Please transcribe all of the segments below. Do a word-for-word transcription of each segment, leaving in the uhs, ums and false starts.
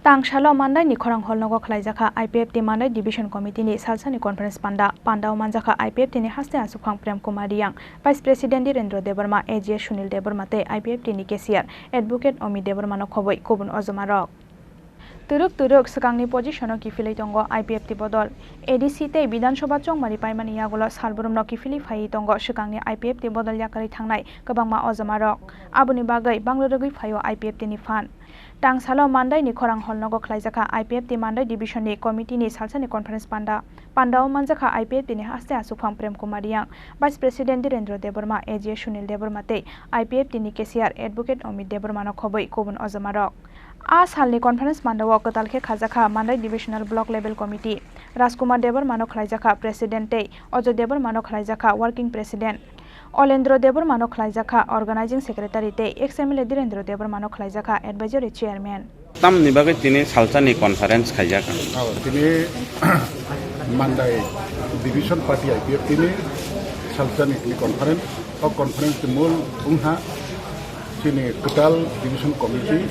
Tangsalo Mandaini khorang hall nogo khlaijakha I P F T Mandai Division Committee ni salsani conference panda. Pandao manjakha I P F T ni haste aswkphang Prem Kumar Riyang, Vice President Dhirendra Debbarma, A G S Sunil Debbarma tei I P F T ni cashier Advocate Omi Debbarma no khobwi kubun ojomarok. Turuk turuk swkangni position o kiphilwi tongo I P F T bodol. A D C tei Bidhan Sabha chongmari paimani yagulo salbrumno kiphilwi phaiwi tongo swkangni I P F T bodol yakarwi thangnai kwbangma ojomarok. Aboni bagwi banglo rwgwi phaio I P F T ni phan. Tangsalo Mandaini khorang hall nogo khlaijakha I P F T Mandai Division ni committee ni salsani conference panda. Pandao manjakha I P F T ni haste aswkphang Prem Kumar Riyang, Vice President Dhirendra Debbarma, A G S Sunil Debbarma tei I P F T ni cashier Advocate Omi Debbarma no khobwi kubun ojomarok. A salni conference panda o kwtal khe khajakha Mandai Divisional Block Level Committee, Rajkumar Debbarma no khlaijakha President tei Ajoy Debbarma no khlaijakha Working President. Olendro Debbarma no khlaijakha Organizing Secretary tei ex M L A Dhirendra Debbarma no khlaijakha Advisory Chairman. Tamni bagwi tini salsani conference khaijak ang. Oh, tini Mandai Division Party I P F T ni salsani tini conference. O conference ni mul wngha chini kwtal Division Committee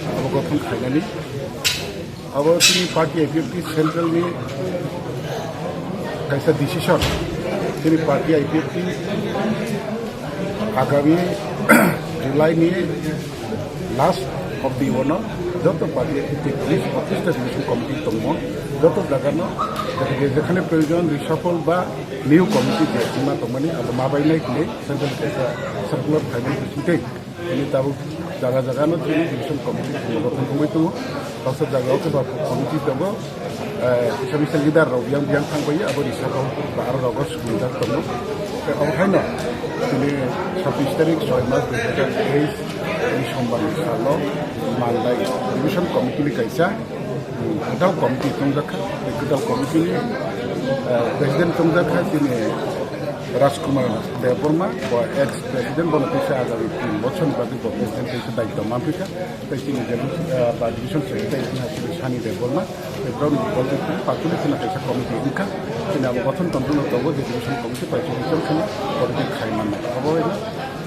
abo gothon khainani. Abo chini party I P F T central ni kaisa decision. Chini party I P F T agami July ni last of the ono joto party I P F T ni office resolution committee tongmo joto jagano jekhane proyojon reshuffle ba new committee je sima tongmani abo mabainai hinwi central kaisa circular phaimani bisingtwi. Ini tabuk jaga jaga no chini division committee khulmo gotong wngwi tongo. Baksa jaga o khe ba committee tongo, eh, kisa misa leader rok yang yang thang bai abo risa ko ba aro rogo sumjak tongo. Tei obo haino tini sabbish tarik soi mas dui hajar teis ni sombar ni salo Mandai division committee ni kaisa, hmm, kwtal committee tongjak kha. Tei kwtal committee ni, eh, president tongjak kha chini Rajkumar Debbarma, bo ex president, bono teisa agami tin bochorni bagwi bo president teisa daityo manphi kha. Tei chini je, ah, ba division secretary wngkha chini Sani Debbarma, tei borokni politics, party ni chini kaisa committee wngkha. Chini abo gothon tongthokno tongo je division committee bai chini chwng kheno politics khai manna. Abo,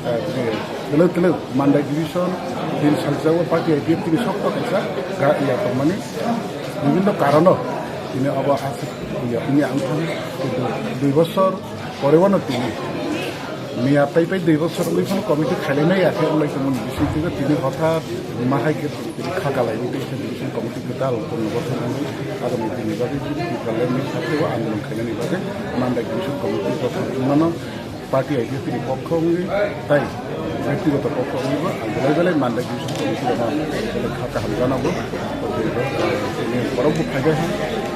ah, je twlwk twlwk Mandai division, bini salsa o party I P F T ni sokto kaisa ga iya tongmani bibinno karono tini abo aswk iya wngya wngkha. Kintu dui bochor Pore wano tini miya pai pai dui bochor wngwi phano committee khailainai ya khe wnglaitongmani bisingtwi tini hothat ma hai khe tini kha kalaiwi tei khe division committee kwtal purno gotho wngwi agami dinni bagwi Tipraland ni sakhe o andolon khainani bagwi Mandai division committee gotho wngmano party I P F T ni pokho wngwi tai bektigoto pokho wngwi bo ang belai belai Mandai division committee rokno belai kha kaham jana bo. Tini borok bo phaibai ha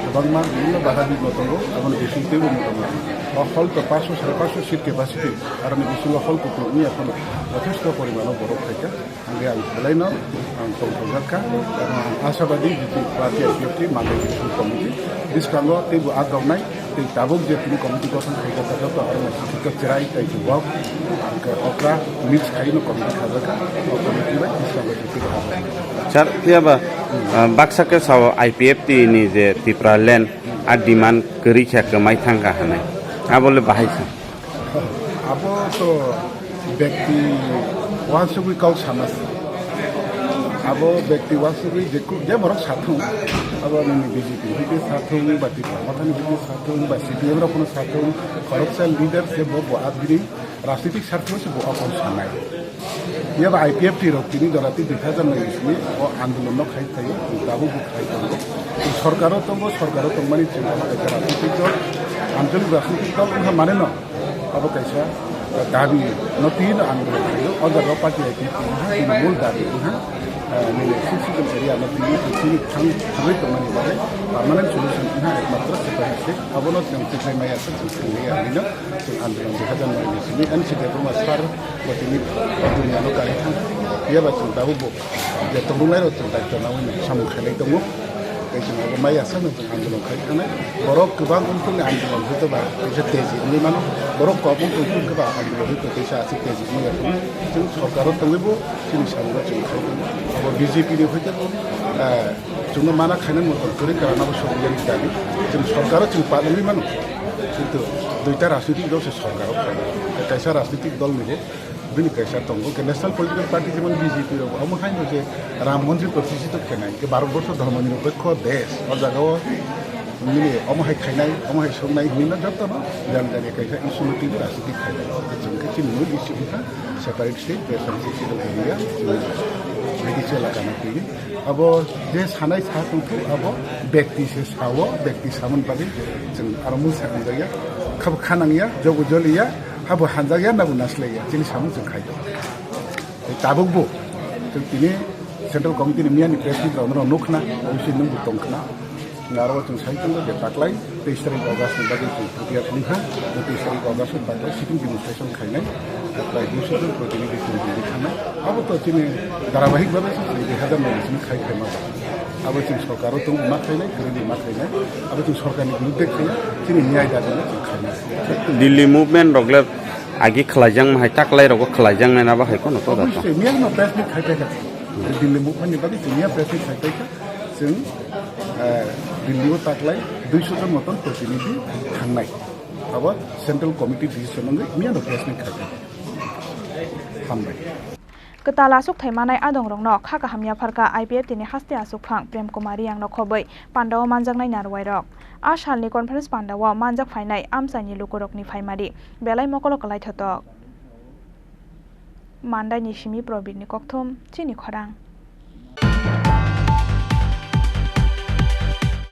kwbangma bibinno baha bibinno tongo aboni bisingtwi bo motamoti. O hall to paanch sho, sare paanch sho seat capacity, aroni bisingo hall kupluk wngya phano jothesto porimano borok phaikha. Hingke ang belaino ang tongthokjak kha. Ang asabadi jiti party I P F T Mandai Division Committee bwskango teibo agrawnai tei tabuk je tini committee gothon khaijak kha joto aroni sikha cherai tei jubok hingke okra mix khaino committee khajak kha. O committee bai bwskango jiti kha. Sir, phiya ba, ah, baksa khe sao I P F T ni je Tipraland a demand kwrwi khe kwmai thang kha hinwi. Abo le bahai se. Abo to bekti uansugwi kok sama se. Abo bekti uansugwi je ku-, je borok sathung, abo nini B J P hwnkhe sathung, ba Tipra Mothani hwnkhe sathung, ba C P M rok phano sathung, khoroksa leader se bo, bo abini rajnitik sartho se bo okon sanai. Phiya ba I P F T rok tini jora tei dui hajar nai ni simi o andolon no khai thaio, tabuk bo khai tongo. Sorkar o tongo, sorkar o tongmani chwng abo kaisa rajnitik dol, anchalik rajnitik dol wngkha mane no abo kaisa dabi no tini no andolon khaio. O jaga o party I P F T wngkha tini mul dabi wngkha, eh, nini six season area no tini tini thang thangwi tongmani bagwi permanent solution wngkha ekmatro separation. Abono chwng tikhai maya se chwng thangwi ya hinwi no. Chwng andolon dui hajar noi ni simi N C Debbarma sir bo tini duniya no kari thang. Phiya ba chwng tabuk bo je tongmung lai rok chwng daityo naui no samung khailai tongo. Tei chwng abo mai ya sano chwng andolon khai thangnai. Borok kwbang wngthok ni andolon hwnkhe ba kaisa teji wngwi mano. Borok kok wngthok hwnkhe ba andolon hwnkhe kaisa aswk teji wngya tongo. Chwng sorkar o tongwi bo chini samung rok chwng khai tongo. Abo B J P ni hwnkhe bo, eh, chwngno mana khainani motom kwrwi kwrwngno bo sogwi yani dabi. Chwng sorkar o chwng palangwi mano. Kintu duita rajnitik dol se sorkar o phai. Kaisa rajnitik dol ni bo Bini kaisa tongo, ke national political party jemon B J P rok, omo haino je Ram Mandir protisthito khenai, ke Bharat Borsho dharma nirapekho desh, o jaga o nini omo hai khainai, omo hai songnai hinwi no joto no jani jani kaisa issue no twiwi rajniti khainai. Ke chwng khe chini mul issue wngkha separate state, separate state of India, chini British elaka no twiwi. Abo je sanai sa tongthok, abo bekti se sao, bekti samani bagwi chwng aro mul sakang jakya, khabo khanangya, jogo joliya, habo hanjakya, nabo naslaiya, chini samung chwng khai tongo. Tei tabukbo chwng tini Central Committee ni miyani press meet rok no nukna, obviously nwngbo tongkhna. Aro chwng sai tongo je taklai teis tarik August ni bagwi chwng prepare wngkha, teis tarik August ni bagwi sitting demonstration khainai, taklai duiso jon protinidhi chwng tini thangnai. Abo to chini dharabahik bhabe chwng dui hazar nai ni simi khai khaima. Abo chwng sorkar o tong ma khainai, kwrwini ma khainai. Abo chwng sorkar ni birudde khainai, chini nyai dabi no chwng khainai. Delhi movement rok le agi khlaijak ma hai, taklai rogo khlaijak nai na ba hai kono to da to. Obviously, miya no press meet khai paikha. Delhi movement ni bagwi chwng miya press meet khai paikha. Chwng, eh, Delhi o taklai duiso jon moton protinidhi thangnai. Abo Central Committee decision wngwi miya no press meet khai paikha. Hambai. Kwtal aswk thai manai adongrokno kha kaham yapharkha I P F T ni haste aswkphang Prem Kumar Reang no khobwi pandao manjaknai narwai rok. A salni conference pandao manjak phainai amchaini lukurokni phaimari belai mokolo kwlai thotok. Mandaini simi Probirni kokthum chini khorang.